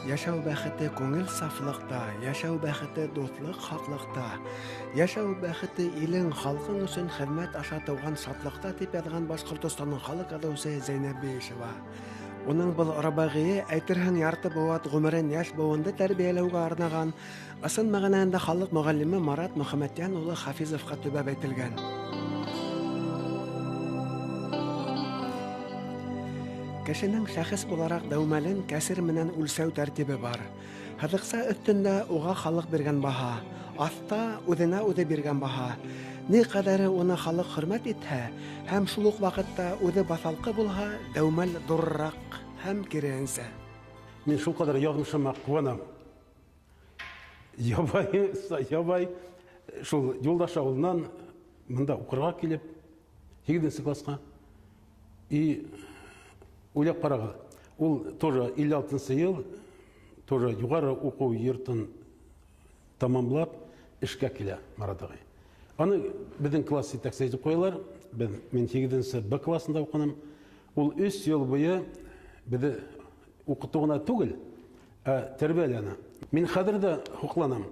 Йәшәү бәхете күңел сафлыҡта, йәшәү бәхете дуҫлыҡ хаҡлыҡта, йәшәү бәхете илең, халҡың өсөн хеҙмәт аша тыуған шатлыҡта, тип яҙған Башҡортостандың халыҡ яҙыусыһы Зәйнәб Бейешева. Уның был рабағийы, әйтерһең, ярты быуат ғүмерен йәш быуынды тәрбиәләүгә арнаған, ысын мәғәнәһендә халыҡ мөғәллиме Марат Мөхәммәтйән улы Хафизовҡа төбәп әйтелгән. Кешенең шәхес булараҡ дәүмәлен кәсер менән үлсәү тәртибе бар. Һыҙыҡса өҫтөндә уға халыҡ биргән баһа, аҫта үҙенә үҙе биргән баһа. Ни ҡәҙәре уны халыҡ хөрмәт итһә һәм шул уҡ ваҡытта үҙе баҫалҡы булһа, дәүмәл ҙурыраҡ һәм киреһенсә. Мин шул ҡәҙәр яҙмышыма ҡыуанам. Ябай, ябай шул Юлдаш ауылынан бында уҡырға килеп, 8 класҡа. И уйлап ҡарағыҙ, ул тоже 56 йыл, тоже юғары уҡыу йортон тамамлап эшкә килә Марат ағай. Аны беҙҙең класс етәксеһе итеп ҡуялар. Мин 8 Б классында уҡыным. Ул 3 йыл буйы беҙҙе уҡытыу ғына түгел, ә тәрбиәләне. Мин хәҙер ҙә һоҡланам.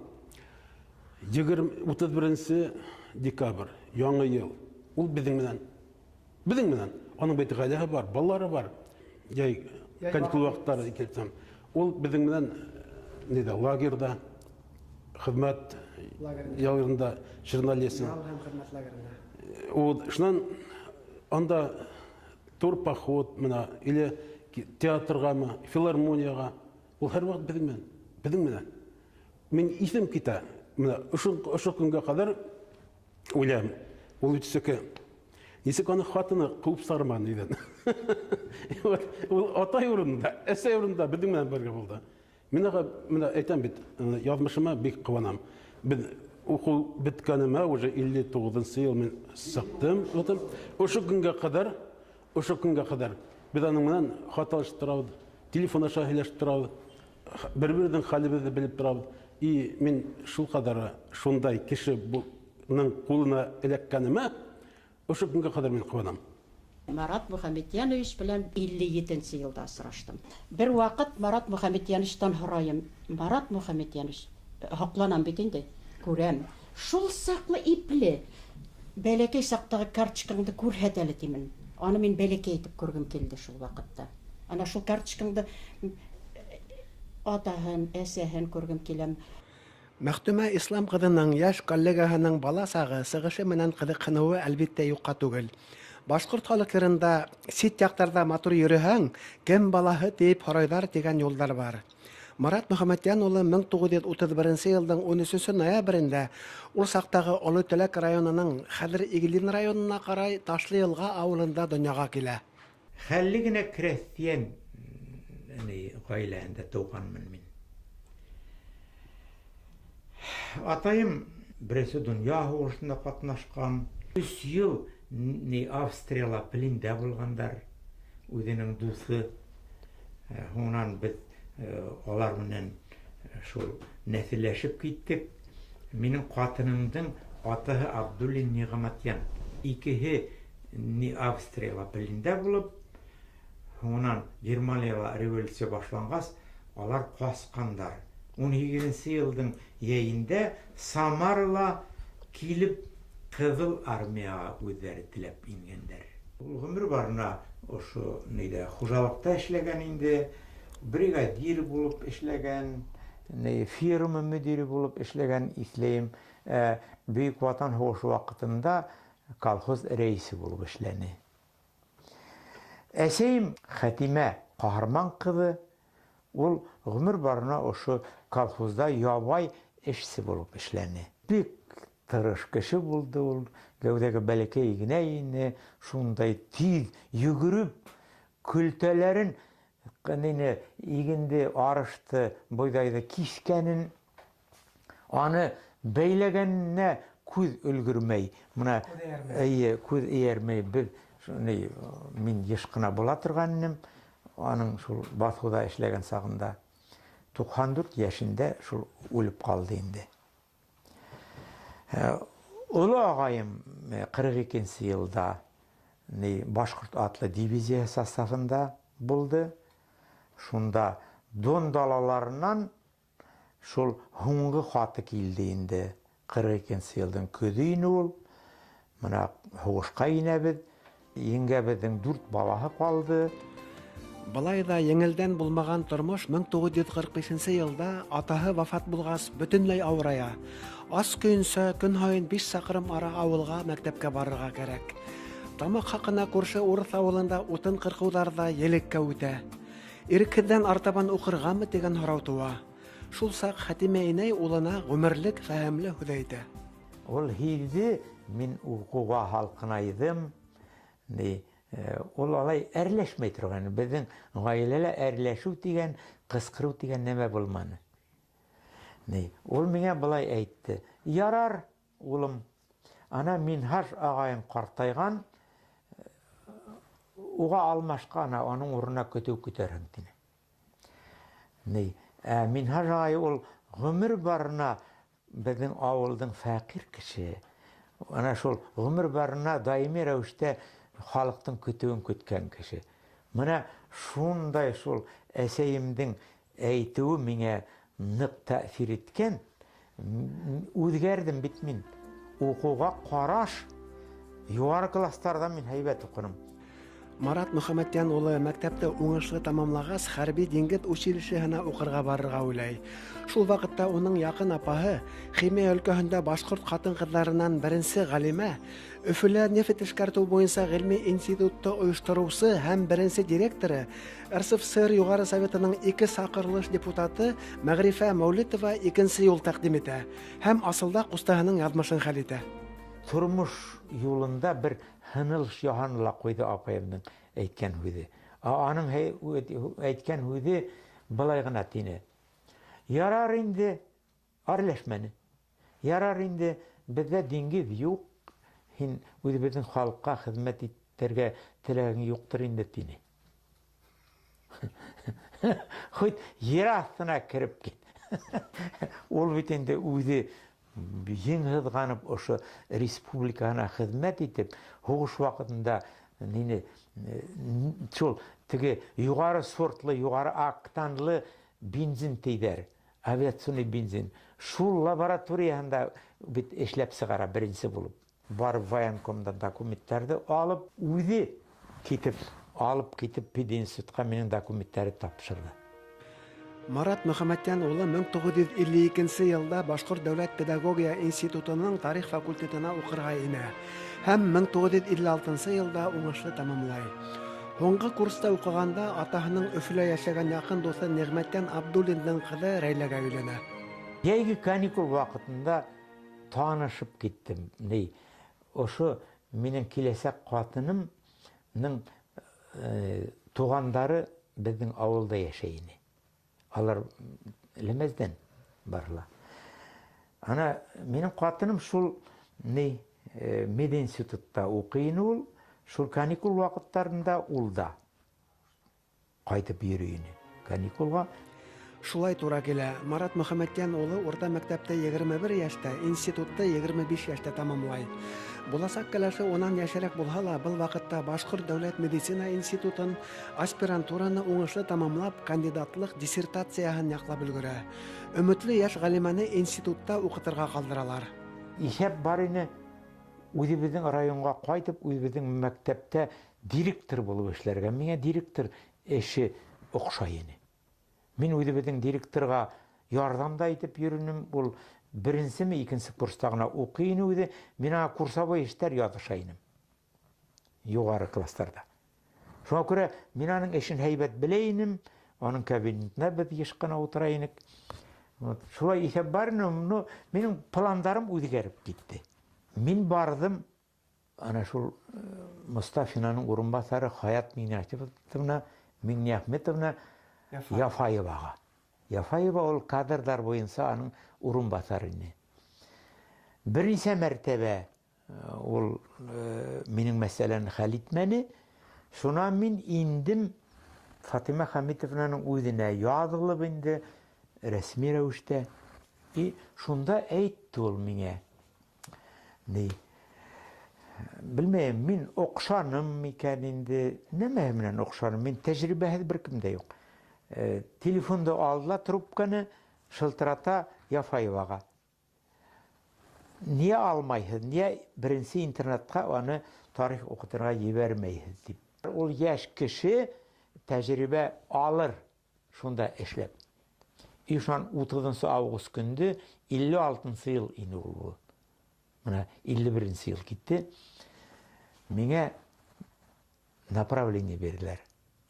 31 декабрь, яңы йыл. Ул беҙҙең менән. Беҙҙең менән. Аның бит ғаиләһе бар, балалары бар. Йәй каникул ваҡыттары килсәм. Ул беҙҙең менән ниҙә, лагерҙа, хеҙмәт лагерында, Чернолесье. Ял һәм хеҙмәт лагерында. Ул шунан анда турпоход менә или театрғамы, филармонияға. Ул һәр ваҡыт беҙҙең менән, беҙҙең менән. Мин иҫем китә. Менә ошо көнгә ҡәҙәр уйлайым. Ул бит всё-таки нисек аны хатыны ҡыуып сығарманы өйҙән. Ул атай урынында, әсәй урынында беҙҙең менән бергә булды. Мин ага менә әйтәм бит, яҙмышыма бик ҡыуанам. Беҙ уҡыу бөткәнемә уже 59 йыл мин сыҡтым, утым. Ошо көнгә ҡәҙәр, ошо көнгә ҡәҙәр беҙ аның менән хат алышып торабыҙ, телефон аша һөйләшеп торабыҙ, бер-беребеҙҙең хәлебеҙҙе белеп торабыҙ. И мин шул ҡәҙәр шундай кешенең ҡулына эләккәнемә ошо көнгә ҡәҙәр мин ҡыуанам. Марат Мөхәммәтйәнович белән 57 йылда осраштым. Бер ваҡыт Марат Мөхәммәтйәновичтан һорайым. Марат Мөхәммәтйәнович, һоҡланам бит инде, күрәм. Шул саҡлы ипле, бәләкәй саҡтағы карточкаңды күрһәт әле тимен. Аны мин бәләкәй итеп күргем килде шул ваҡытта. Ана шул карточкаңды атаһын, әсәһен күргем киләм. Мәхтүмә Ислам ҡыҙының йәш коллегаһының бала сағы сығышы менән ҡыҙыҡһыныуы әлбиттә юҡҡа түгел. Башҡорт халыҡ йырында сит яҡтарҙа матур йөрөһәң, кем балаһы тип һорайҙар тигән юлдар бар. Марат Мөхәммәтйән улы 1931 йылдың 13 ноябрендә ул саҡтағы Оло Теләк районының хәҙер Иглин районына ҡарай Ташлы Йылға ауылында донъяға килә. Хәлле генә крәҫтиән ғаиләһендә тыуғанмын мин. Атайым беренсе донъя һуғышында ҡатнашҡан. 3 йыл Австрияла плендә булғандар, үҙенең дуҫы. Һуңынан беҙ алар менән шул нәҫелләшеп киттек. Минең ҡатынымдың атаһы Абдуллин Ниғмәтйән. Икеһе Австрияла плендә булып, һуңынан Германияла революция башланғас, алар ҡасҡандар. 18 йылдың йәйендә Самарала килеп Ҡыҙыл армияға үҙҙәре теләп ингәндәр. Ул ғүмер барына ошо нейҙә хужалыҡта эшләгән инде, бригадир булып эшләгән, фирма мөдире булып эшләгән, иҫләйем. Бөйөк Ватан һуғышы ваҡытында колхоз рәйесе булып эшләне. Әсәйем Хәтимә Ҡаһарман ҡыҙы, ул ғүмер барына ошо колхозда ябай эшсе булып эшләне. Бик тырыш кеше булды ул, гәүҙәге бәләкәй генә ине, шундай тиҙ йүгереп, көлтәләрен, игенде, арышты, бойҙайҙы киҫкәнен, аны бәйләгәненә күҙ өлгөрмәй. Мына, эйе, күҙ эйәрмәй. Беҙ, мин йыш ҡына була торған инем, аның шул баҫыуҙа эшләгән сағында. 94 йәшендә шул үлеп ҡалды инде. Оло ағайым 42 йылда Башҡорт атлы дивизия составында булды. Шунда Дон далаларынан шул һуңғы хаты килде инде. 42 йылдың көҙө ине ул. Мына һуғышҡа инәбеҙ. Еңгәбеҙҙең 4 балаһы ҡалды. Былай ҙа еңелдән булмаған тормош 1945 йылда атаһы вафат булғас бөтөнләй ауырая. Ас көйөнсә көн һайын 5 саҡрым ара ауылға мәктәпкә барырға кәрәк. Тамаҡ хаҡына күрше урыҫ ауылында утын ҡырҡыуҙар ҙа елеккә үтә. Ирекһеҙҙән артабан уҡырғамы тигән һорау тыуа. Шул саҡ Хәтимә инәй улына ғүмерлек фәһемле һүҙ әйтә. Ул һиҙҙе, мин уҡыуға һалҡынайҙым. Ул алай әрләшмәй торған. Беҙҙең ғаиләлә әрләшеү тигән, ҡысҡырыу тигән нәмә булманы. Ул миңә былай әйтте: "Ярар, улым, ана Минһаж ағайың ҡартайған, уға алмашҡа ана уның урынына көтөү көтәрһең", тине. Минһаж ағай ул ғүмер барына беҙҙең ауылдың фәҡир кеше. Ана шул ғүмер барына даими рәүештә халыҡтың көтөүен көткән кеше. Мына шундай шул әсәйемдең әйтеүе миңә ныҡ тәьҫир иткән. Үҙгәрҙем бит мин. Уҡыуға ҡараш юғары кластарҙа мин һәйбәт уҡыным. Марат Мөхәммәтйән улы мәктәпте уңышлы тамамлағас, хәрби диңгеҙ училищеһына уҡырға барырға уйлай. Шул ваҡытта уның яҡын апаһы, химия өлкәһендә башҡорт ҡатын-ҡыҙҙарынан беренсе ғалимә, Өфөлә нефть эшкәртеү буйынса ғилми институтты ойоштороусы һәм беренсе директоры, РСФСР Юғары Советының 2 саҡырылыш депутаты Мәғрифә Мәүлитова икенсе юл тәҡдим итә һәм асылда ҡустаһының яҙмышын хәл итә. Тормош юлында бер һынылыш яһаны ла ҡуйҙы апайымдың әйткән һүҙе. Аның әйткән һүҙе былай ғына тине: "Ярар инде, әрләшмәне. Ярар инде, беҙҙә диңгеҙ юҡ, һин үҙебеҙҙең халыҡҡа хеҙмәт итергә теләгең юҡтыр инде", тине. Хоть ер аҫтына кереп кит. Ул бит инде үҙе ең һыҙғанып ошо республикаһына хеҙмәт итеп, һуғыш ваҡытында нине шул теге юғары сортлы, юғары октанлы бензин тейҙәр, авиационный бензин. Шул лабораторияһында бит эшләп сығара беренсе булып. Барып военкомдан документтарҙы алып, үҙе китеп, алып китеп пединститутҡа минең документтарҙы тапшырҙы. Марат Мөхәммәтйән улы 1952 йылда Башҡорт дәүләт педагогия институтының тарих факультетына уҡырға инә һәм 1956 йылда уңышлы тамамлай. Һуңғы курста уҡығанда атаһының Өфөлә йәшәгән яҡын дуҫы Ниғмәтйән Абдуллиндың ҡыҙы Рәйләгә өйләнә. Йәйге каникул ваҡытында танышып киттем. Ошо минең киләсәк ҡатынымның туғандары беҙҙең ауылда йәшәй ине. Алар Лемездән барыла. Ана минең ҡатыным шул мединститутта уҡый ине ул, шул каникул ваҡыттарында ул да ҡайтып йөрөй ине каникулға. Шулай тура килә. Марат Мөхәммәтйән улы урта мәктәптә 21 йәштә, институтта 25 йәштә тамамлай. Буласаҡ кәләше унан йәшерәк булһа ла, был ваҡытта Башҡорт дәүләт медицина институтын, аспирантураны уңышлы тамамлап, кандидатлыҡ диссертацияһын яҡлап өлгөрә. Өмөтлө йәш ғалимәне институтта уҡытырға ҡалдыралар. Иҫәп бар ине, үҙебеҙҙең районға ҡайтып, үҙебеҙҙең мәктәптә директор булып эшләргә. Миңә директор эше оҡшай ине. Мин үҙебеҙҙең директорға ярҙам да итеп йөрөнөм. Ул беренсеме, икенсе курста ғына уҡый ине үҙе. Мин аңа курсовой эштәр яҙыша инем юғары кластарҙа. Шуға күрә мин аның эшен һәйбәт белә инем. Аның кабинетына беҙ йыш ҡына ултыра инек. Шулай иҫәп бар ине, но минең пландарым үҙгәреп китте. Мин барҙым ана шул Мостафинаның урынбаҫары Хаят Миңнеәхметовна Яфаеваға. Яфаева ул кадрҙар буйынса аның урынбаҫары ине. Бер нисә мәртәбә ул минең мәсьәләне хәл итмәне. Шунан мин индем Фатима Хәмитовнаның үҙенә яҙылып инде рәсми рәүештә. И шунда әйтте ул миңә. Белмәйем, мин оҡшаным микән инде, нәмә менән оҡшаным? Мин тәжрибәһеҙ бер кем дә юҡ. Телефонды алды ла трубканы, шылтырата Яфаеваға. Ниә алмайһыҙ, ниә беренсе интернатҡа аны тарих уҡытырға ебәрмәйһеҙ тип. Ул йәш кеше тәжрибә алыр шунда эшләп. И шунан 30 август көндө 56 йыл ине ул. Мына 51 йыл китте. Миңә направление бирҙеләр.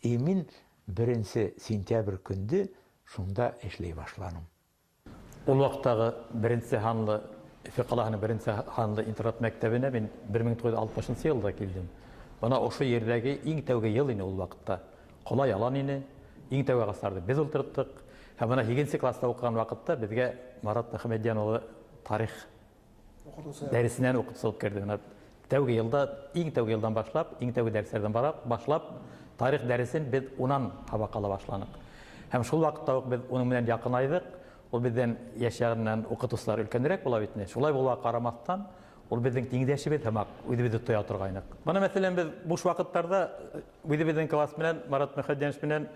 И мин 1 сентябрь көндө шунда эшләй башланым. Ул ваҡыттағы беренсе һанлы Өфө ҡалаһының беренсе һанлы интернат мәктәбенә мин 1960 йылда килдем. Бына ошо ерҙәге иң тәүге йыл ине ул ваҡытта. Ҡолай ялан ине, иң тәүге ағастарҙы беҙ ултырттыҡ. Һәм бына 8 класста уҡыған ваҡытта беҙгә Марат Мөхәммәтйән улы тарих дәресенән уҡытыусы булып керҙе. Бына тәүге йылда, иң тәүге йылдан башлап, иң тәүге дәрестәрҙән башлап тарих дәресен беҙ унан һабаҡ ала башланыҡ. Һәм шул ваҡытта уҡ беҙ уның менән яҡынайҙыҡ. Ул беҙҙән йәш яғынан уҡытыусылар өлкәнерәк була бит инде. Шулай булыуға ҡарамаҫтан, ул беҙҙең тиңдәшебеҙ һымаҡ үҙебеҙҙе тоя торғайныҡ. Бына мәҫәлән, беҙ буш ваҡыттарҙа үҙебеҙҙең класс менән, Марат Мөхәммәтйәнович менән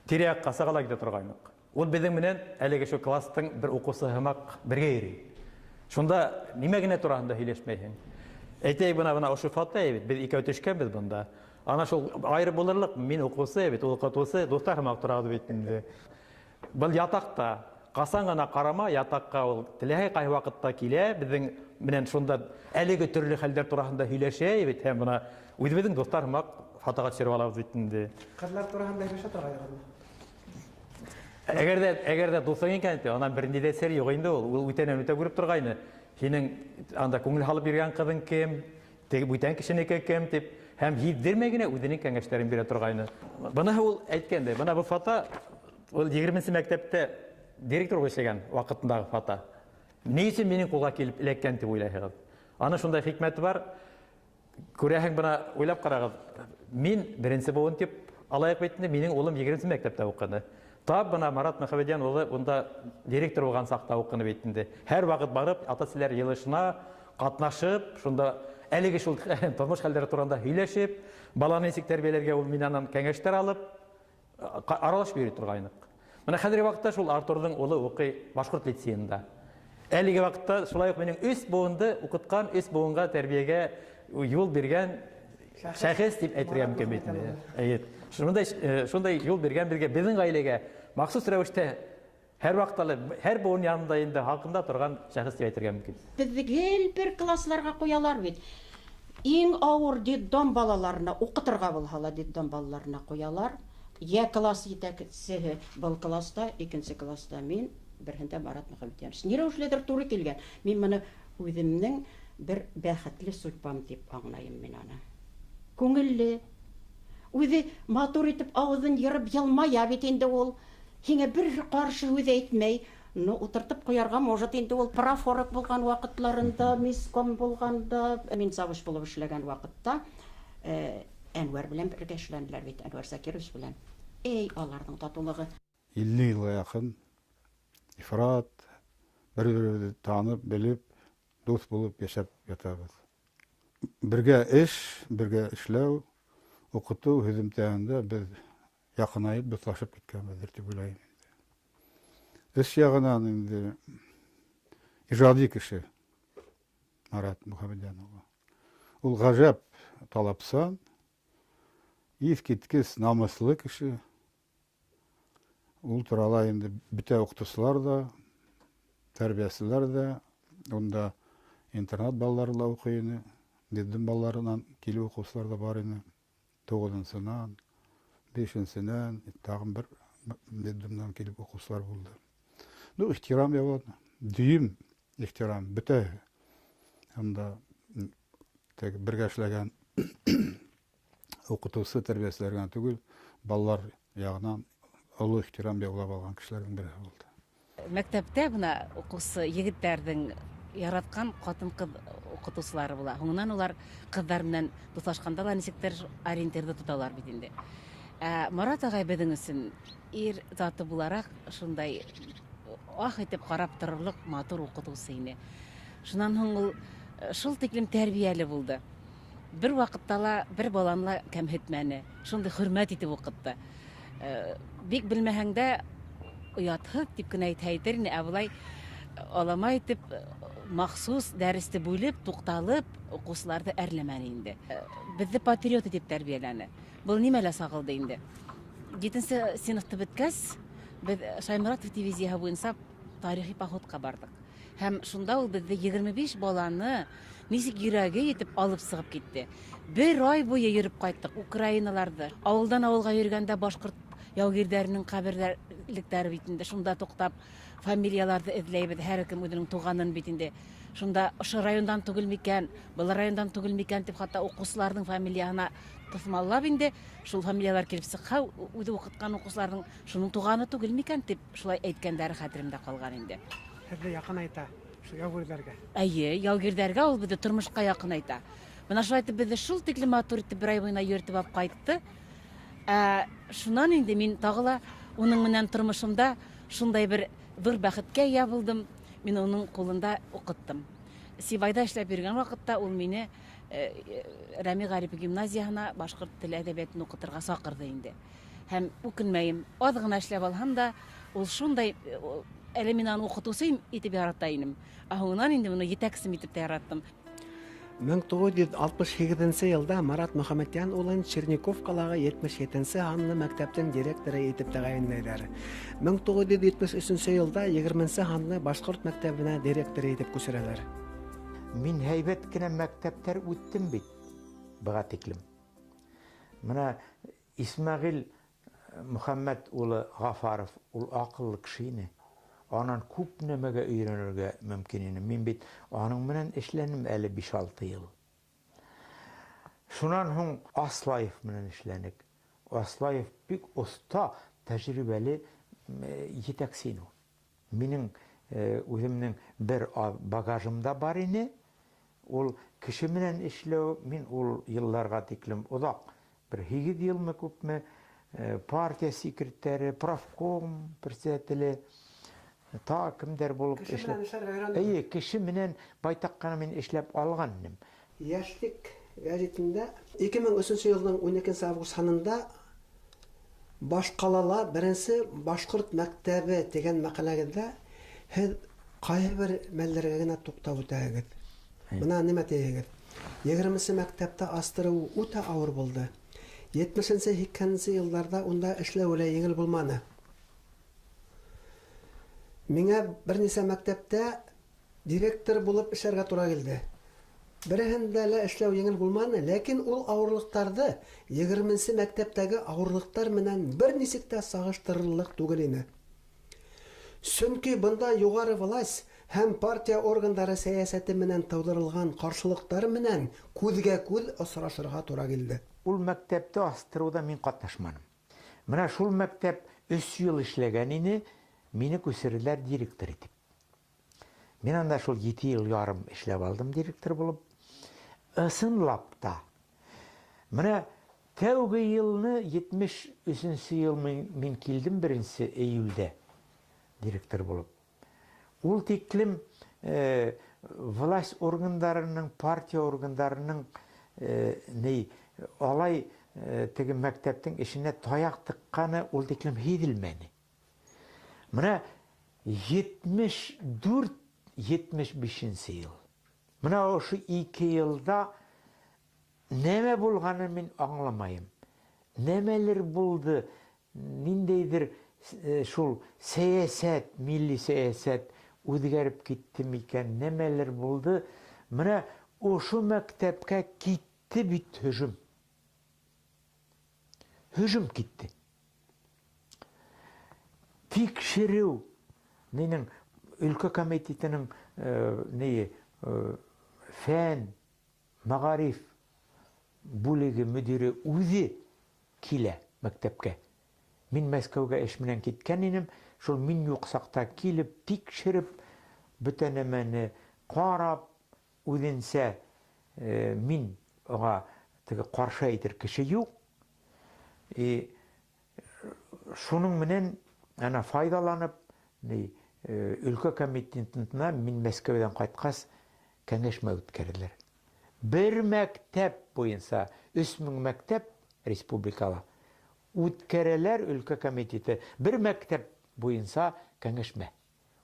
тирә-яҡҡа сағала китә торғайныҡ. Ул беҙҙең менән әлеге шул класстың бер уҡыусы һымаҡ бергә йөрөй. Шунда нимә генә тураһында һөйләшмәйһең. Әйтәйек, бына ошо фото бит, беҙ икәү төшкәнбеҙ бында. Ана шул айырып булырлыҡ, мин уҡыусы бит, ул уҡытыусы, дуҫтар һымаҡ торабыҙ бит инде. Был ятаҡта ҡасан ғына ҡарама, ятаҡҡа ул теләһә ҡайһы ваҡытта килә, беҙҙең менән шунда әлеге төрлө хәлдәр тураһында һөйләшә бит, һәм бына үҙебеҙҙең дуҫтар һымаҡ фотоға төшөрөп алабыҙ бит инде. Ҡыҙҙар тураһында һөйләшә торғайнығыҙмы? Әгәр дә дуҫың икән, анан бер ни дә сер юҡ инде ул. Ул үтәнән үтә күреп торғайны. Һинең анда күңел һалып йөрөгән ҡыҙың кем, теге бүтән кешенеке кем тип, һәм һиҙҙермәй генә үҙенең кәңәштәрен бирә торғайны. Быныһы ул әйткәндәй, бына был фото ул 20 мәктәптә директор булып эшләгән ваҡытындағы фото. Ни өсөн минең ҡулға килеп эләккән тип уйлайһығыҙ? Ана шундай хикмәте бар. Күрәһең, бына уйлап ҡарағыҙ. Мин беренсе быуын тип алайыҡ бит инде, минең улым 20 мәктәптә уҡыны. Тап бына Марат Мөхәммәтйән улы унда директор булған саҡта уҡыны бит инде. Һәр ваҡыт барып, ата-әсәләр йыйылышына ҡатнашып, шунда әлеге шул тормош хәлдәре турында һөйләшеп, баланы нисек тәрбиәләргә ул минән кәңәштәр алып, аралашып йөрөй торғайныҡ. Бына хәҙерге ваҡытта шул Артурҙың улы уҡый башҡорт лицейында. Әлеге ваҡытта шулай уҡ минең өс быуынды уҡытҡан, өс быуынға тәрбиәгә юл биргән шәхес тип әйтергә мөмкин бит инде. Әйе. Шундай юл биргән беҙгә, беҙҙең ғаиләгә махсус рәүештә һәр ваҡытта ла, һәр быуын янында инде халҡында торған шәхес тип әйтергә мөмкин. Беҙҙе гел бер классларға ҡуялар бит. Иң ауыр детдом балаларына уҡытырға булһа ла детдом балаларына ҡуялар. Йә класс етәксеһе был класста, икенсе класста мин, берһендә Марат Мөхәммәтйәнович. Ни рәүешледер тура килгән. Мин быны үҙемдең бер бәхетле судьбам тип аңлайым мин аны. Күңелле. Үҙе матур итеп ауыҙын йырып йылмая бит инде ул. Һиңә бер ҡаршы һүҙ әйтмәй. Ну, ултыртып ҡуярға может инде ул профорг булған ваҡытларында, миском булғанда, мин завуч булып эшләгән ваҡытта, Әнвәр белән бергә эшләнделәр бит, Әнвәр Закирович белән. Эй, аларҙың татулығы. 50 йылға яҡын ифрат, бер-беребеҙҙе танып, белеп, дуҫ булып йәшәп ятабыҙ. Бергә эш, бергә эшләү, уҡытыу һөҙөмтәһендә беҙ яҡынайып, дуҫлашып киткәнбеҙҙер тип уйлайым инде. Эш яғынан инде ижади кеше Марат Мөхәммәтйән улы. Ул ғәжәп талапсан, иҫ киткес намыҫлы кеше. Ул турала инде бөтә уҡытыусылар ҙа, тәрбиәселәр ҙә, унда интернат балалары ла уҡый ине, детдом балаларынан килеү уҡыусылар ҙа бар ине. Туғыҙынсынан, бишенсенән, тағын бер детдомдан килеп уҡыусылар булды. Ну, ихтирам яуланы, дөйөм ихтирам, бөтә унда теге бергә эшләгән уҡытыусы, тәрбиәселәр генә түгел, балалар яғынан оло ихтирам яулап алған кешеләрҙең береһе булды. Мәктәптә бына уҡыусы егеттәрҙең яратҡан ҡатын-ҡыҙ уҡытыусылары була. Һуңынан улар ҡыҙҙар менән дуҫлашҡанда ла нисектер ориентирҙы тоталар бит инде. Ә Марат ағай беҙҙең өсөн ир заты булараҡ шундай ах итеп ҡарап торорлоҡ матур уҡытыусы ине. Шунан һуң ул шул тиклем тәрбиәле булды. Бер ваҡытта ла бер баланы ла кәмһетмәне. Шундай хөрмәт итеп уҡытты. Бик белмәһәң дә оятһыҙ тип кенә әйтһә әйтер ине, ә былай алама итеп махсус дәресте бүлеп, туҡталып, уҡыусыларҙы әрләмәне инде. Беҙҙе патриот итеп тәрбиәләне. Был нимәлә сағылды инде? 7-нсе синыфты бөткәс, беҙ Шайморатов дивизияһы буйынса тарихи походҡа барҙыҡ. Һәм шунда ул беҙҙе 25 баланы нисек йөрәге итеп алып сығып китте. Бер ай буйы йөрөп ҡайттыҡ Украиналарҙы. Ауылдан ауылға йөрөгәндә башҡорт яугирҙәренең ҡәберлектәре бит инде, шунда туҡтап фамилияларҙы эҙләйбеҙ, һәр кем үҙенең туғанын бит инде. Шунда ошо райондан түгел микән, был райондан түгел микән тип хатта уҡыусыларҙың фамилияһына тоҫмаллап инде, шул фамилиялар килеп сыҡһа, үҙе уҡытҡан уҡыусыларҙың шуның туғаны түгел микән тип шулай әйткәндәре хәтеремдә ҡалған инде. Һеҙҙе яҡынайта шул яугирҙәргә? Эйе, яугирҙәргә ул беҙҙе тормошҡа яҡынайта. Бына шулай итеп беҙҙе шул тиклем матур итеп бер ай буйына йөрөтөп алып ҡайтты. Шунан инде мин тағы ла уның менән тормошомда шундай бер ҙур бәхеткә эйә булдым. Мин уның ҡулында уҡыттым. Сибайҙа эшләп йөрөгән ваҡытта ул мине Рәми Ғарипов гимназияһына башҡорт теле әҙәбиәтен уҡытырға саҡырҙы инде. Һәм үкенмәйем, аҙ ғына эшләп алһам да, ул шундай, әле мин аны уҡытыусы итеп ярата инем. Ә һуңынан инде уны етәксем итеп тә яраттым. 1968 йылда Марат Мөхәммәтйән улын Черниковкалағы 77-нсе һанлы мәктәптең директоры итеп тәғәйенләйҙәр. 1973 йылда 20-нсе һанлы башҡорт мәктәбенә директор итеп күсерәләр. Мин һәйбәт кенә мәктәптәр үттем бит быға тиклем. Мына Исмәғил Мөхәммәт улы Ғафаров ул аҡыллы кеше ине. Анан күп нәмәгә өйрәнергә мөмкин ине. Мин бит аның менән эшләнем әле 5-6 йыл. Шунан һуң Аслаев менән эшләнек. Аслаев бик оҫта, тәжрибәле етәксе ине ул. Минең үҙемдең бер багажым да бар ине. Ул кеше менән эшләү, мин ул йылларға тиклем оҙаҡ, бер 8 йылмы күпме, партия секретаре, профком председателе, та кемдәр булып Кеше эшләп. менән эшләргә өйрәндең? Эйе, кеше менән байтаҡ ҡына мин эшләп алған инем. Йәшлек гәзитендә 2003 йылдың 12 август һанында Башҡалала беренсе башҡорт мәктәбе тигән мәҡәләгеҙҙә һеҙ ҡайһы бер мәлләргә генә туҡтап үтәһегеҙ. Бына нимә тиһегеҙ? 20-нсе мәктәптә астырыу үтә ауыр булды. 70-нсе, 80-нсе йылдарҙа унда эшләү лә еңел булманы. Миңә бер нисә мәктәптә директор булып эшләргә тура килде. Береһендә лә эшләү еңел булманы, ләкин ул ауырлыҡтарҙы 20-нсе мәктәптәге ауырлыҡтар менән бер нисек тә сағыштырырлыҡ түгел ине. Сөнки бында юғары власть һәм партия органдары сәйәсәте менән тыуҙырылған ҡаршылыҡтар менән күҙгә күҙ осрашырға тура килде. Ул мәктәпте астырыуҙа мин ҡатнашманым. Мына шул мәктәп 3 йыл эшләгән ине, мине күсерҙеләр директор итеп. Мин анда шул 7 йыл ярым эшләп алдым директор булып. Ысынлап та. Мына тәүге йылны 73 йыл мин килдем 1 июлдә директор булып. Ул тиклем власть органдарының, партия органдарының ни, алай теге мәктәптең эшенә таяҡ тыҡҡаны ул тиклем һиҙелмәне. Мына 74, 75 йыл. Мына ошо 2 йылда нәмә булғанын мин аңламайым. Нәмәлер булды, ниндәйҙер шул сәйәсәт, милли сәйәсәт үҙгәреп китте микән, нәмәлер булды. Мына ошо мәктәпкә китте бит һөжүм. Һөжүм китте. Тикшереү, нинең өлкә комитетының ни фән, мәғариф бүлеге мөдире үҙе килә мәктәпкә. Мин Мәскәүгә эш менән киткән инем, шул мин юҡ саҡта килеп, тикшереп, бөтә нәмәне ҡарап, үҙенсә мин уға теге ҡаршы әйтер кеше юҡ. И шуның менән ана файҙаланып, ни өлкә комитетына мин Мәскәүҙән ҡайтҡас кәңәшмә үткәрҙеләр. Бер мәктәп буйынса 3000 мәктәп республикала. Үткәрәләр өлкә комитеты бер мәктәп буйынса кәңәшмә.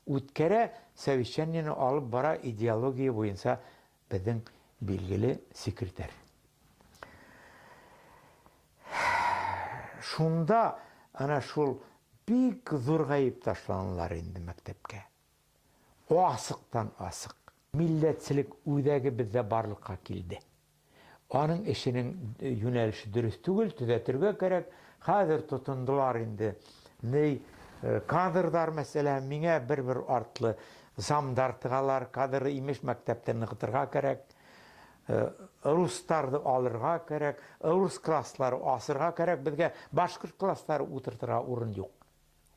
Үткәрә, совещаниене алып бара идеология буйынса беҙҙең билгеле секретарь. Шунда ана шул бик ҙур ғәйеп ташланылар инде мәктәпкә. Асыҡтан асыҡ. Милләтселек үҙәге беҙҙә барлыҡҡа килде. Аның эшенең йүнәлеше дөрөҫ түгел, төҙәтергә кәрәк. Хәҙер тотондолар инде. Ни кадрҙар мәсәлән, миңә бер-бер артлы замдар тығалар, кадры имеш мәктәптә нығытырға кәрәк. Рустарҙы алырға кәрәк, рус класслары асырға кәрәк, беҙгә башҡорт класстары ултыртырға урын юҡ.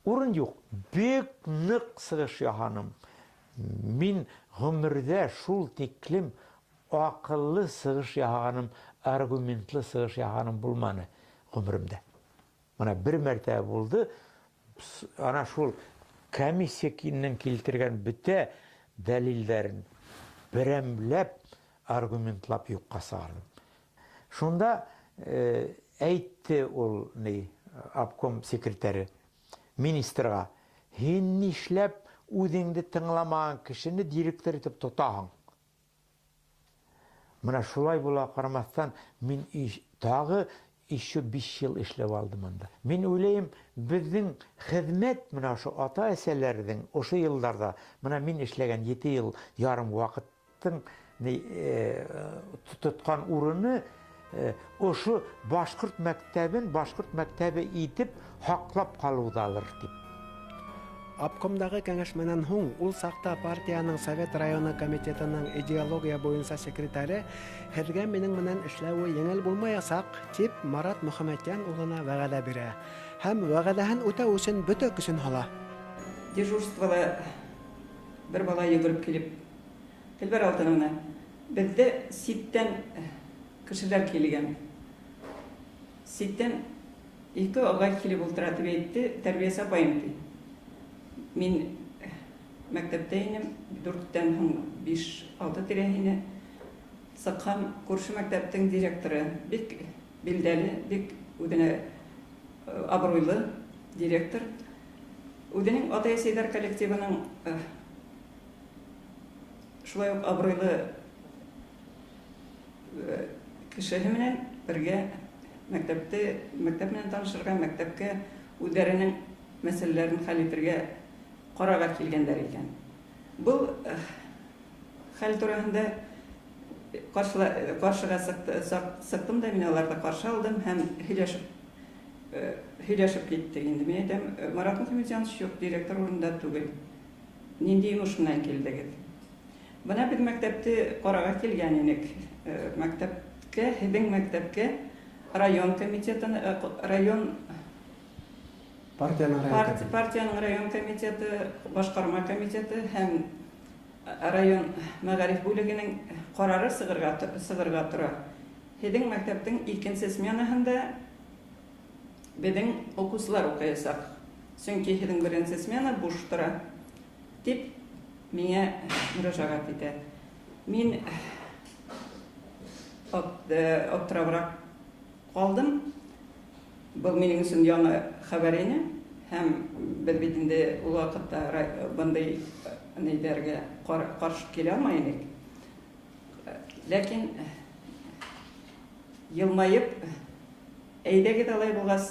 Урын юҡ. Бик ныҡ сығыш яһаным. Мин ғүмерҙә шул тиклем аҡыллы сығыш яһағаным, аргументлы сығыш яһағаным булманы ғүмеремдә. Мына бер мәртәбә булды, ана шул комиссия килтергән бөтә дәлилдәрен берәмләп аргументлап юҡҡа сығарҙым. Шунда әйтте ул ни обком секретаре министрға: "Һин нишләп үҙеңде тыңламаған кешене директор итеп тотаһың?" Мына шулай була ҡарамаҫтан, мин тағы еще 5 йыл эшләп алдым анда. Мин уйлайым, беҙҙең хеҙмәт мына ошо ата-әсәләрҙең ошо йылдарҙа, мына мин эшләгән 7 йыл ярым ваҡыттың тотҡан урыны ошо башҡорт мәктәбен башҡорт мәктәбе итеп һаҡлап ҡалыуҙалыр тип. Обкомдағы кәңәшмәнән һуң ул саҡта партияның Совет районы комитетының идеология буйынса секретаре һеҙгә минең менән эшләүе еңел булмаясаҡ тип Марат Мөхәммәтйән улына вәғәҙә бирә һәм вәғәҙәһен үтәү өсөн бөтә көсөн һала. Дежурствола бер бала йүгереп килеп, Дилбәр Алтыновна, беҙҙә ситтән кешеләр килгән. Ситтән ике ағай килеп ултыра тип әйтте, тәрбиәсе апайым ти. Мин мәктәптә инем, 4-тән һуң 5-6 тирәһенә сыҡһам, күрше мәктәптең директоры, бик билдәле, бик үҙенә абруйлы директор. Үҙенең атай-әсәйҙәр коллективының шулай уҡ абруйлы кешеһе менән бергә мәктәпте, мәктәп менән танышырға, мәктәпкә үҙҙәренең мәсьәләләрен хәл итергә ҡарарға килгәндәр икән. Был хәл тураһында ҡаршыға сыҡтым да, мин уларҙы ҡаршы алдым һәм һөйләшеп киттек инде. Мин әйтәм, Марат Мөхәммәтйәнович юҡ, директор урынында түгел. Ниндәй йомош менән килдегеҙ? Бына беҙ мәктәпте ҡарарға килгән инек. Мәктәпкә, һеҙҙең мәктәпкә район комитетын, район партияның район комитеты, башҡарма комитеты һәм район мәғариф бүлегенең ҡарары сығырға тора. Һеҙҙең мәктәптең икенсе сменаһында беҙҙең уҡыусылар уҡыясаҡ. Сөнки һеҙҙең беренсе смена буш тора, тип миңә мөрәжәғәт итә. Мин аптырабыраҡ ҡалдым. Был минең өсөн яңы хәбәр ине, һәм беҙ бит инде ул ваҡытта бындай нейҙәргә ҡаршы килә алмай инек. Ләкин йылмайып, әйҙәгеҙ алай булғас,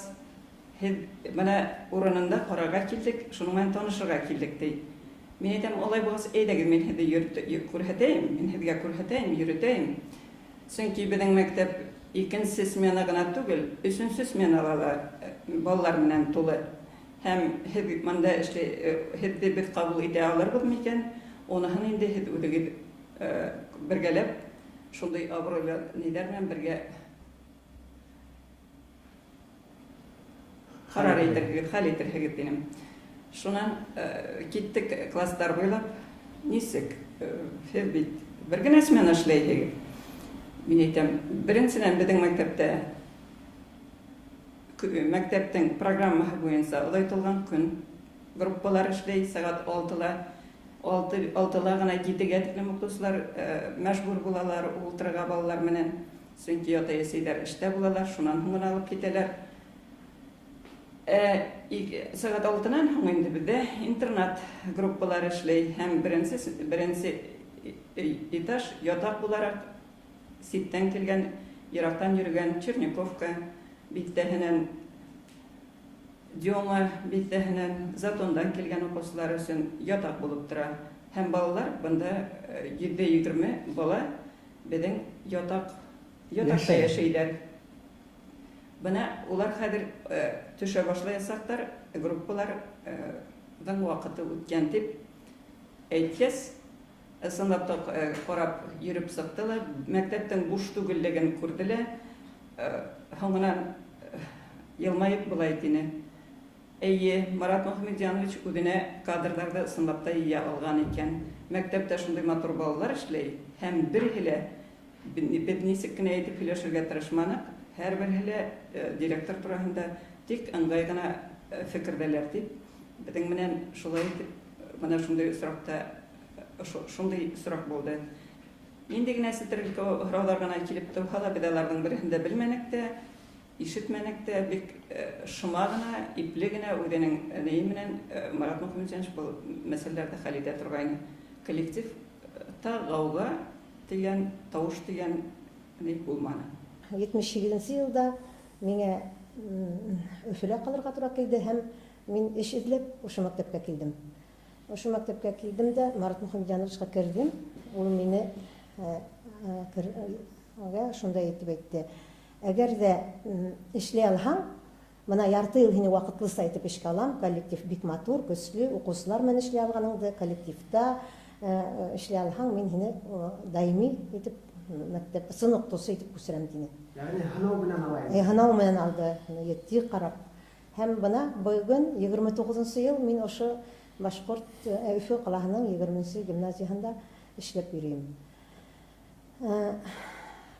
һеҙ бына урынында ҡарарға килдек, шуның менән танышырға килдек, ти. Мин әйтәм, алай булғас, әйҙәгеҙ, мин һеҙҙе күрһәтәйем, мин һеҙгә күрһәтәйем, йөрөтәйем. Сөнки беҙҙең мәктәп икенсе смена ғына түгел, өсөнсө сменала ла балалар менән тулы. Һәм һеҙ бында һеҙҙе беҙ ҡабул итә алырбыҙ микән? Уныһын инде һеҙ үҙегеҙ бергәләп шундай абруйлы ниҙәр менән бергә ҡарар итерһегеҙ, хәл итерһегеҙ тинем. Шунан киттек класстар буйлап. Нисек? Һеҙ бит бер генә смена эшләйһегеҙ. Мин әйтәм, беренсенән беҙҙең мәктәптә мәктәптең программаһы буйынса оҙайтылған көн группалар эшләй, сәғәт 6-ла, 6-ла ғына 7-гә тиклем уҡытыусылар мәжбүр булалар ултырырға балалар менән, сөнки ата-әсәйҙәр эштә булалар, шунан һуң ғына алып китәләр. Сәғәт 6-нан һуң инде беҙҙә интернат группалары эшләй һәм беренсе этаж ятаҡ булараҡ ситтән килгән, йыраҡтан йөрөгән Черняковка биҫтәһенән, Дема биҫтәһенән, Затондан килгән уҡыусылар өсөн ятаҡ булып тора. Һәм балалар бында 120 бала беҙҙең ятаҡта йәшәйҙәр. Бына улар хәҙер төшә башлаясаҡтар, группаларҙың ваҡыты үткән тип әйткәс, ысынлап та ҡарап йөрөп сыҡты ла, мәктәптең буш түгеллеген күрҙе лә, һуңынан йылмайып былай тине: Эйе, Марат Мөхәммәтйәнович үҙенә кадрҙарҙы ысынлап та йыя алған икән. Мәктәптә шундай матур балалар эшләй, һәм береһе лә, беҙ нисек кенә әйтеп һөйләшергә тырышманыҡ, һәр береһе лә директор тураһында тик ыңғай ғына фекерҙәләр тип, беҙҙең менән шулай итеп, бына шундай осраҡта, шундай осраҡ булды. Ниндәй генә сетеренке һорауҙар ғына килеп тыуһа ла, беҙ аларҙың береһен дә белмәнек тә, ишетмәнек тә, бик шыма ғына, ипле генә үҙенең нейе менән Марат Мөхәммәтйәнович был мәсьәләләрҙе хәл итә торғайны. Коллективта ғауға тигән, тауыш тигән ни булманы. 78-нсе йылда миңә Өфөлә ҡалырға тура килде һәм мин эш эҙләп ошо мәктәпкә килдем. Ошо мәктәпкә килдем дә Марат Мөхәммәтйәновичҡа керҙем. Ул мине шундай итеп әйтте: Әгәр ҙә эшләй алһаң, бына ярты йыл һине ваҡытлыса итеп эшкә алам, коллектив бик матур, көслө, уҡыусылар менән эшләй алғаныңды, коллективта эшләй алһаң, мин һине даими итеп мәктәп ысын уҡытыусы итеп күсерәм, тине. Йәғни һынау менән ала инде. Һынау менән алды, етди ҡарап. Һәм бына бөгөн 29-нсы йыл мин ошо Башҡорт Өфө ҡалаһының 20-нсе гимназияһында эшләп йөрөйөм.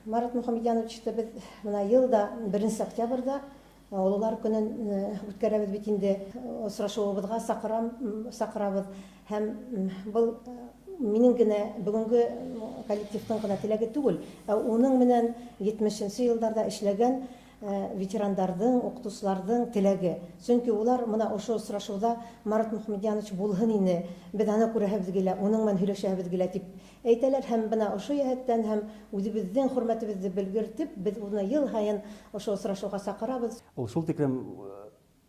Марат Мөхәммәтйәновичты беҙ бына йылда 1 октябрҙә Ололар көнөн үткәрәбеҙ бит инде, осрашыуыбыҙға саҡырабыҙ. Һәм был минең генә бөгөнгө коллективтың ғына теләге түгел, ә уның менән 70-нсе йылдарҙа эшләгән ветерандарҙың, уҡытыусыларҙың теләге. Сөнки улар бына ошо осрашыуҙа Марат Мөхәммәтйәнович булһын ине, беҙ аны күрәһебеҙ килә, уның менән һөйләшәһебеҙ килә тип әйтәләр. Һәм бына ошо йәһәттән һәм үҙебеҙҙең хөрмәтебеҙҙе белгертеп, беҙ уны йыл һайын ошо осрашыуға саҡырабыҙ. Ул шул тиклем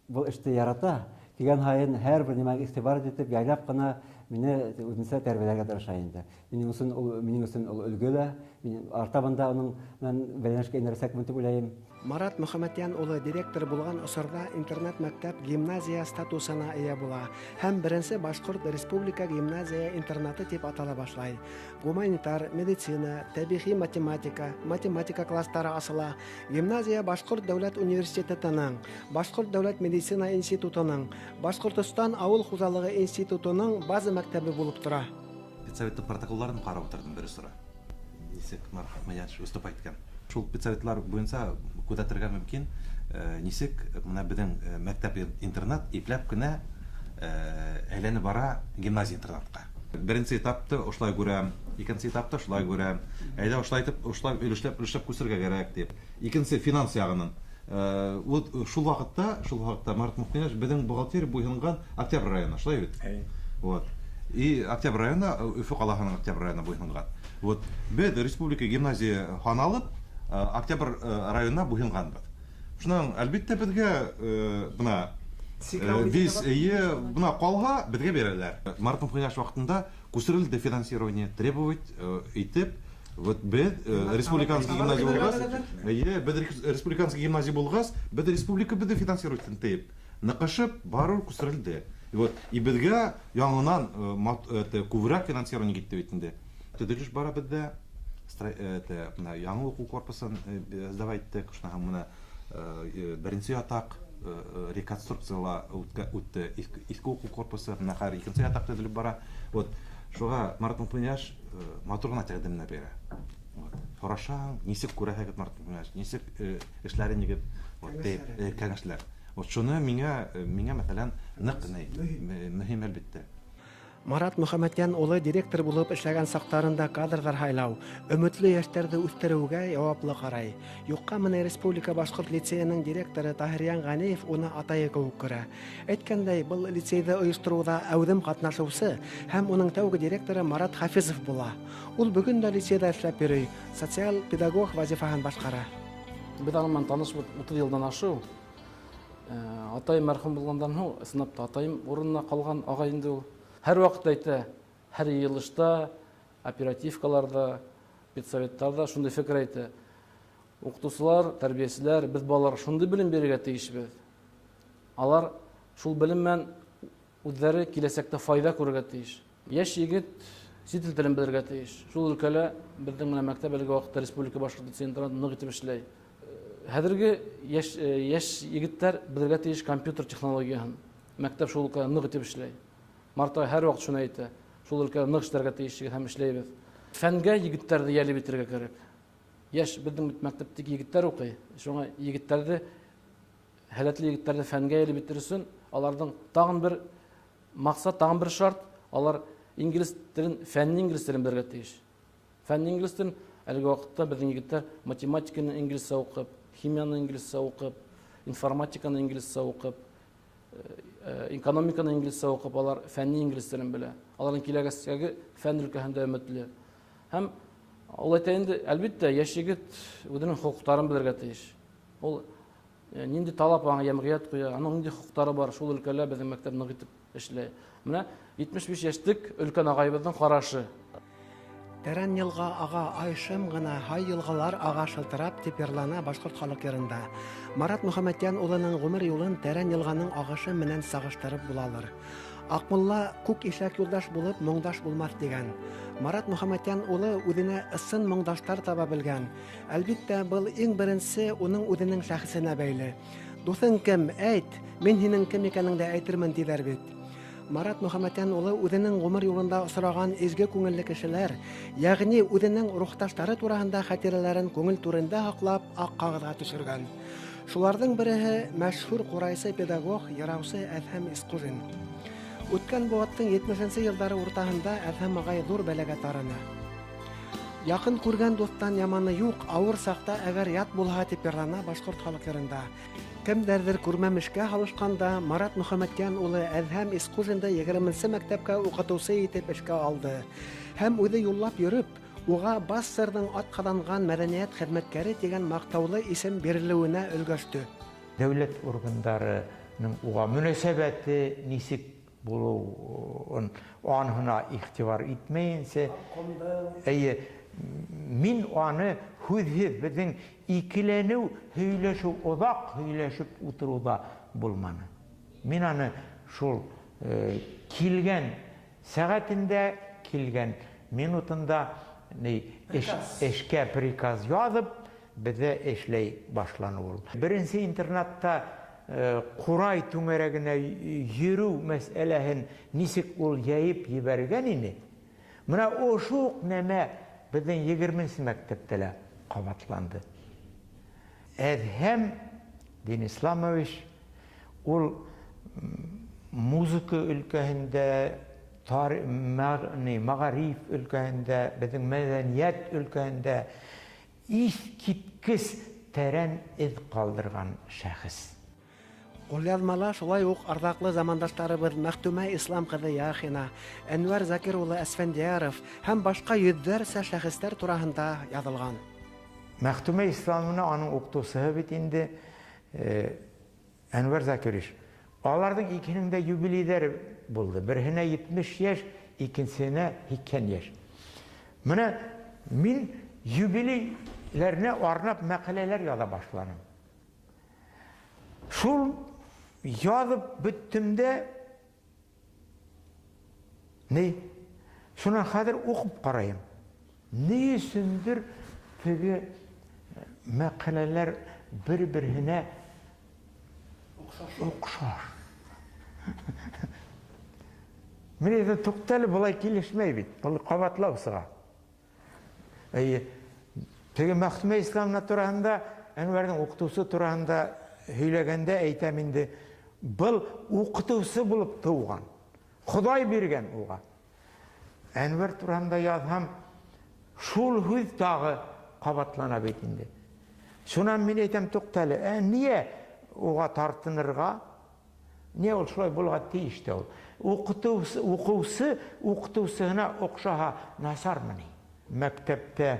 был эште ярата, килгән һайын һәр бер нимәгә иғтибар итеп, яйлап ҡына мине үҙенсә тәрбиәләргә тырыша инде. Минең өсөн ул өлгө лә, мин артабан да уның менән бәйләнешкә инерсәкмен тип уйлайым. Марат Мөхәммәтйән улы директор булған осорҙа интернат мәктәп гимназия статусына эйә була һәм беренсе Башҡорт республика гимназия интернаты тип атала башлай. Гуманитар, медицина, тәбиғи математика, математика кластары асыла. Гимназия Башҡорт дәүләт университетының, Башҡорт дәүләт медицина институтының, Башҡортостан ауыл хужалығы институтының база мәктәбе булып тора. Педсоветтың протоколдарын ҡарап ултырҙым бер осора. Нисек Марат Мөхәммәтйәнович выступать иткән. Шул педсоветлар буйынса күҙәтергә мөмкин, нисек бына беҙҙең мәктәп интернат ипләп кенә әйләнеп бара гимназия интернатҡа. Беренсе этапты ошолай күрәм, икенсе этапты ошолай күрәм. Әйҙә ошолай итеп, ошолай өлөшләп, өлөшләп күсергә кәрәк тип. Икенсе финанс яғынан. Вот шул ваҡытта Марат Мөхәммәтйәнович беҙҙең бухгалтерия буйһонған Октябрь районы, шулай бит? Әйе. Вот. И Октябрь районы, Өфө ҡалаһының Октябрь районы буйһонған. Вот. Беҙ республика гимназия һаналып, Октябрь районына буйһонғанбыҙ. Шунан, әлбиттә, беҙгә бына, виз, эйе, бына ҡалһа, беҙгә бирәләр. Марат Мөхәммәтйәнович ваҡытында күсерелде финансирование требовать итеп, вот беҙ республиканский гимназия булғас, эйе, беҙ республиканский гимназия булғас, беҙ республика беҙҙе финансировать итеп, ныҡышып барыу күсерелде. И вот, и беҙгә яңынан это, күберәк финансирование китте бит инде. Төҙөлөш бара беҙҙә, это, бына яңы уҡыу корпусын сдавать иттек, шунан һуң бына беренсе ятаҡ реконструкцияла үтте, иҫке уҡыу корпусы, бына хәҙер икенсе ятаҡ төҙөлөп бара. Вот, шуға Марат Мөхәммәтйәнович матур ғына тәҡдимдәр бирә. Вот. Һорашаң, нисек күрәһегеҙ Марат Мөхәммәтйәнович, нисек эшләре нигеҙ, вот, тип, кәңәшләр. Вот шуны миңә, мәҫәлән, ныҡ мөһим әлбиттә. Марат Мөхәммәтйән улы директор булып эшләгән саҡтарында кадрҙар һайлау, өмөтлө йәштәрҙе үҫтереүгә яуаплы ҡарай. Юҡҡа менән Республика башҡорт лицейының директоры Таһирйән Ғәниев уны атайы кеүек күрә. Әйткәндәй, был лицейҙы ойоштороуҙа әүҙем ҡатнашыусы һәм уның тәүге директоры Марат Хафизов була. Ул бөгөн дә лицейҙа эшләп йөрөй, социаль педагог вазифаһын башҡара. Беҙ аның менән танышып 30 йылдан ашыу. Атайым мәрхүм булғандан һуң, ысынлап та атайым урынына ҡалған ағай инде ул. Һәр ваҡыт әйтә, һәр йыйылышта, оперативкаларҙа, педсоветтарҙа шундай фекер әйтә. Уҡытыусылар, тәрбиәселәр, беҙ балаларға шундай белем бирергә тейешбеҙ. Алар шул белем менән үҙҙәре киләсәктә файҙа күрергә тейеш. Йәш егет сит ил телен белергә тейеш. Шул өлкәлә беҙҙең менән мәктәп әлеге ваҡытта Республика башҡорт лицей интернаты ныҡ итеп эшләй. Хәҙерге йәш егеттәр белергә тейеш компьютер технологияһын. Мәктәп шул өлкәлә ныҡ итеп эшләй. Марта һәр ваҡыт шуны әйтә. Шул өлкәлә ныҡ эшләргә тейеш һәм эшләйбеҙ. Фәнгә егеттәрҙе йәлеп итергә кәрәк. Йәш беҙҙең бит мәктәптәге егеттәр уҡый. Шуңа егеттәрҙе, һәләтле егеттәрҙе фәнгә йәлеп итер өсөн аларҙың тағын бер маҡсат, тағын бер шарт, алар инглиз телен, фәнни инглиз телен белергә тейеш. Фәнни инглиз телен әлеге ваҡытта беҙҙең егеттәр математиканы инглизсә уҡып, химияны инглизсә уҡып, информатиканы инглизсә уҡып, экономиканы инглизсә уҡып, алар фәнни инглиз телен белә. Аларҙың киләсәге фән өлкәһендә өмөтлө. Һәм ул әйтә инде, әлбиттә, йәш егет үҙенең хоҡуҡтарын белергә тейеш. Ул ниндәй талап аңа йәмғиәт ҡуя, аның ниндәй хоҡуҡтары бар, шул өлкәлә беҙҙең мәктәп ныҡ итеп эшләй. Менә 75 йәшлек өлкән ағайыбыҙҙың ҡарашы. Тәрән йылға аға ай шым ғына, һай йылғалар аға шылтырап тип йырлана башҡорт халыҡ йырында. Марат Мөхәммәтйән улының ғүмер юлын тәрән йылғаның ағышы менән сағыштырып булалыр. Аҡмулла күк ишәк юлдаш булып моңдаш булмаҫ тигән. Марат Мөхәммәтйән улы үҙенә ысын моңдаштар таба белгән. Әлбиттә, был иң беренсе уның үҙенең шәхесенә бәйле. Дуҫың кем, әйт, мин һинең кем икәнеңде әйтермен тиҙәр бит. Марат Мөхәммәтйән улы үҙенең ғүмер юлында осраған изге күңелле кешеләр, йәғни үҙенең рухташтары тураһында хәтирәләрен күңел түрендә һаҡлап аҡ ҡағыҙға төшөргән. Шуларҙың береһе мәшһүр ҡурайсы педагог, йыраусы Әҙһәм Исҡужин. Үткән быуаттың 70-нсе йылдары уртаһында Әҙһәм ағай ҙур бәләгә тарыны. Яҡын күргән дуҫтан яманы юҡ, ауыр саҡта әгәр ят булһа тип йырлана башҡорт халыҡ йырында. Кемдәрҙер күрмәмешкә һалышҡанда Марат Мөхәммәтйән улы Әҙһәм Исҡужинды 20-нсе мәктәпкә уҡытыусы итеп эшкә алды. Һәм үҙе юллап йөрөп, уға БАССРҙың атҡаҙанған мәҙәниәт хеҙмәткәре тигән маҡтаулы исем бирелеүенә өлгәште. Дәүләт органдарының уға мөнәсәбәте нисек булыуын анһына иғтибар итмәйенсә, эйе, мин аны һүҙһеҙ, беҙҙең икеләнеү, һөйләшеү, оҙаҡ һөйләшеп ултырыу ҙа булманы. Мин аны шул килгән сәғәтендә, килгән минутында эшкә приказ яҙып, беҙҙә эшләй башланы ул. Беренсе интернатта ҡурай түңәрәгенә йөрөү мәсьәләһен нисек ул йәйеп ебәргән ине. Мына ошо уҡ нәмә беҙҙең 20-нсе мәктәптә лә ҡабатланды. Әҙһәм Динисламович ул музыка өлкәһендә, мәғариф өлкәһендә, беҙҙең мәҙәниәт өлкәһендә иҫ киткес тәрән эҙ ҡалдырған шәхес. Ҡулъяҙмала шулай уҡ арҙаҡлы замандаштарыбыҙ Мәхтүмә Ислам ҡыҙы Яхина, Әнүәр Закир улы Әсфәндиәров һәм башҡа йөҙҙәрсә шәхестәр тураһында яҙылған. Мәхтүмә Исламовна аның уҡытыусыһы бит инде, Әнүәр Закирович. Аларҙың икеһенең дә юбилейҙәре булды. Береһенә 70 йәш, икенсеһенә 80 йәш. Мына мин юбилейләренә арнап мәҡәләләр яҙа башланым. Шул яҙып бөттөм дә, ни, шунан хәҙер уҡып ҡарайым. Ни өсөндөр теге мәҡәләләр бер-береһенә оҡшаш. Мин әйтәм, туҡта әле, былай килешмәй бит, был ҡабатлау сыға. Эйе, теге Мәхтүмә Исламовна тураһында, Әнүәрҙең уҡытыусы тураһында һөйләгәндә әйтәм инде, был уҡытыусы булып тыуған. Хоҙай биргән уға. Әнвәр тураһында яҙһам, шул һүҙ тағы ҡабатлана бит инде. Шунан мин әйтәм, туҡта әле, ниә уға тартынырға? Ниә ул шулай булырға тейеш тә ул? Уҡытыусы, уҡыусы уҡытыусыһына оҡшаһа насармы ни? Мәктәптә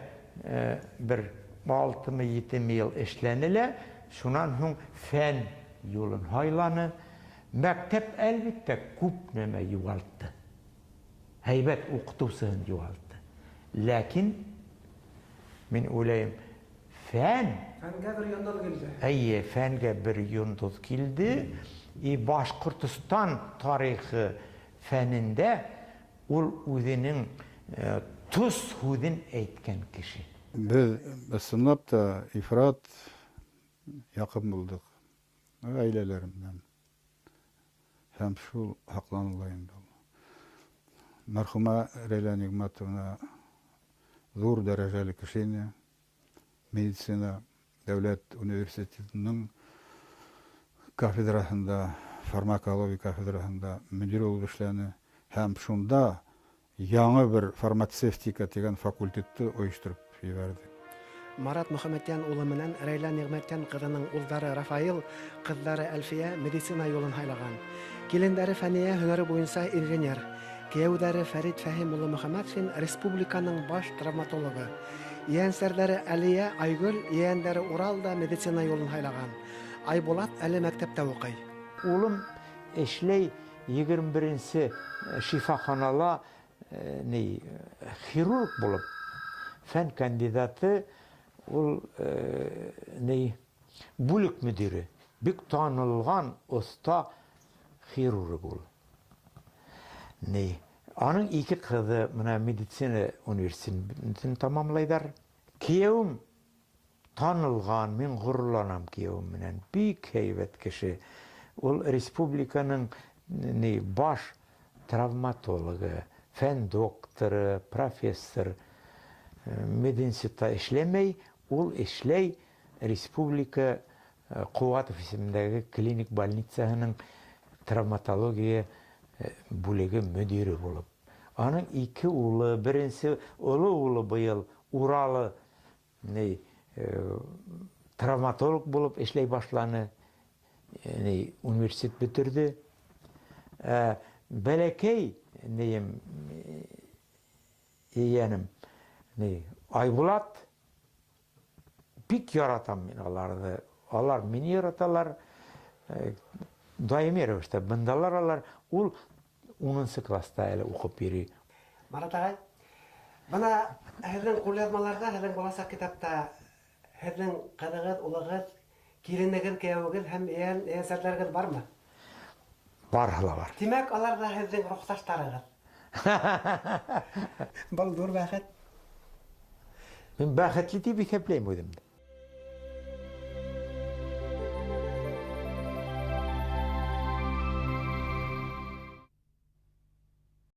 бер 6-мы 7-ме йыл эшләне лә, шунан һуң фән юлын һайланы. Мәктәп, әлбиттә, күп нәмә юғалтты. Һәйбәт уҡытыусыһын юғалтты. Ләкин мин уйлайым, фән Фәнгә бер йондоҙ килде. Эйе, фәнгә бер йондоҙ килде. И Башҡортостан тарихы фәнендә ул үҙенең тоҙ һүҙен әйткән кеше. Беҙ ысынлап та ифрат яҡын булдыҡ ғаиләләр менән. Һәм шул һаҡланыла инде ул. Мәрхүмә Рәйлә Ниғмәтовна ҙур дәрәжәле кеше ине. Медицина дәүләт университетының кафедраһында, фармакология кафедраһында мөдир булып эшләне. Һәм шунда яңы бер фармацевтика тигән факультетты ойоштороп ебәрҙе. Марат Мөхәммәтйән улы менән Рәйлә Ниғмәтйән ҡыҙының улдары Рафаил, ҡыҙҙары Әлфиә медицина юлын һайлаған. Килендәре Фәниә һөнәре буйынса инженер. Кейәүҙәре Фәрит Фәһим улы Мөхәммәтшин республиканың баш травматологы. Ейәнсәрҙәре Әлиә, Айгөл, ейәндәре Урал да медицина юлын һайлаған. Айбулат әле мәктәптә уҡый. Улым эшләй 21-нсе шифаханала хирург булып, фән кандидаты, ул бүлек мөдире, бик танылған оҫта хирург ул. Аның ике ҡыҙы мына медицина университетын тамамлайҙар. Кейәүем танылған, мин ғорурланам кейәүем менән, бик һәйбәт кеше. Ул республиканың баш травматологы, фән докторы, профессор. Мединститутта эшләмәй, ул эшләй республика Ҡыуатов исемендәге клиник больницаһының травматология бүлеге мөдире булып. Аның ике улы, беренсе оло улы быйыл Уралы травматолог булып эшләй башланы, университет бөтөрҙө. Бәләкәй ейәнем, Айбулат, бик яратам мин аларҙы. Алар мине яраталар, даими рәүештә бындалар алар. Ул 10 класста әле уҡып йөрөй. Марат ағай, бына һеҙҙең ҡулъяҙмаларҙа, һеҙҙең баласаҡ китапта һеҙҙең ҡыҙығыҙ, улығыҙ, киленегеҙ, кейәүегеҙ һәм ейәнсәрҙәрегеҙ бармы? Барыһы ла бар. Тимәк, алар ҙа һеҙҙең рухташтарығыҙ. Был ҙур бәхет. Мин бәхетле тип иҫәпләйем үҙемде.